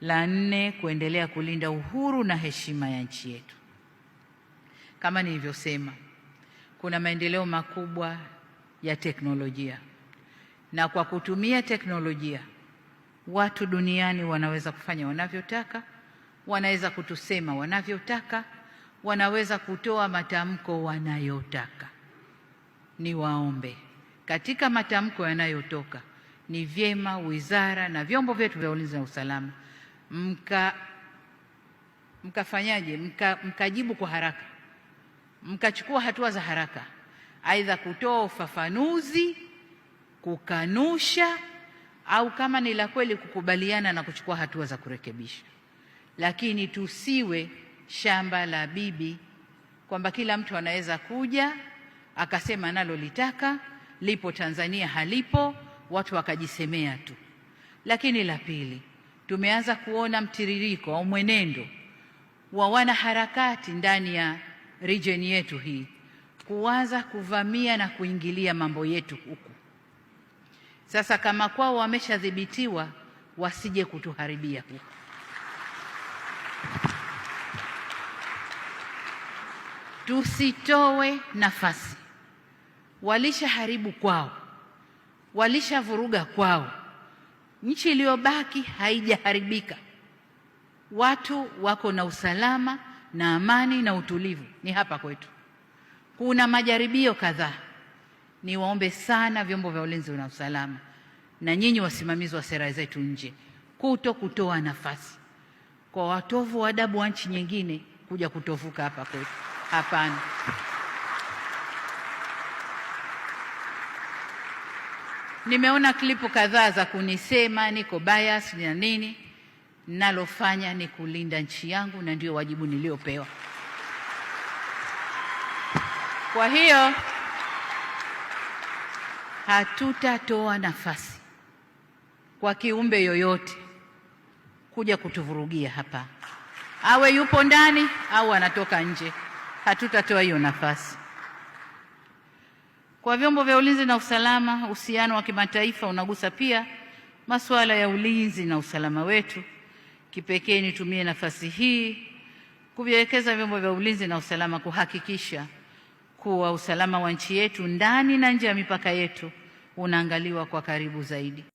La nne, kuendelea kulinda uhuru na heshima ya nchi yetu. Kama nilivyosema, kuna maendeleo makubwa ya teknolojia, na kwa kutumia teknolojia watu duniani wanaweza kufanya wanavyotaka, wanaweza kutusema wanavyotaka, wanaweza kutoa matamko wanayotaka. Niwaombe, katika matamko yanayotoka, ni vyema wizara na vyombo vyetu vya ulinzi na usalama mkafanyaje, mkajibu kwa haraka, mkachukua hatua za haraka, aidha kutoa ufafanuzi, kukanusha, au kama ni la kweli kukubaliana na kuchukua hatua za kurekebisha. Lakini tusiwe shamba la bibi kwamba kila mtu anaweza kuja akasema nalolitaka lipo Tanzania, halipo, watu wakajisemea tu. Lakini la pili, tumeanza kuona mtiririko au mwenendo wa wanaharakati ndani ya region yetu hii kuanza kuvamia na kuingilia mambo yetu huku. Sasa kama kwao wameshadhibitiwa, wasije kutuharibia huku. Tusitoe nafasi. Walishaharibu kwao, walishavuruga kwao, nchi iliyobaki haijaharibika, watu wako na usalama na amani na utulivu, ni hapa kwetu. Kuna majaribio kadhaa. Niwaombe sana vyombo vya ulinzi na usalama na nyinyi wasimamizi wa sera zetu nje, kuto kutoa nafasi kwa watovu wa adabu wa nchi nyingine kuja kutovuka hapa kwetu. Hapana. Nimeona klipu kadhaa za kunisema niko bias na nini. Nalofanya ni kulinda nchi yangu na ndio wajibu niliopewa. Kwa hiyo hatutatoa nafasi kwa kiumbe yoyote kuja kutuvurugia hapa, awe yupo ndani au anatoka nje. Hatutatoa hiyo nafasi. Kwa vyombo vya ulinzi na usalama, uhusiano wa kimataifa unagusa pia masuala ya ulinzi na usalama wetu. Kipekee nitumie nafasi hii kuvielekeza vyombo vya ulinzi na usalama kuhakikisha kuwa usalama wa nchi yetu ndani na nje ya mipaka yetu unaangaliwa kwa karibu zaidi.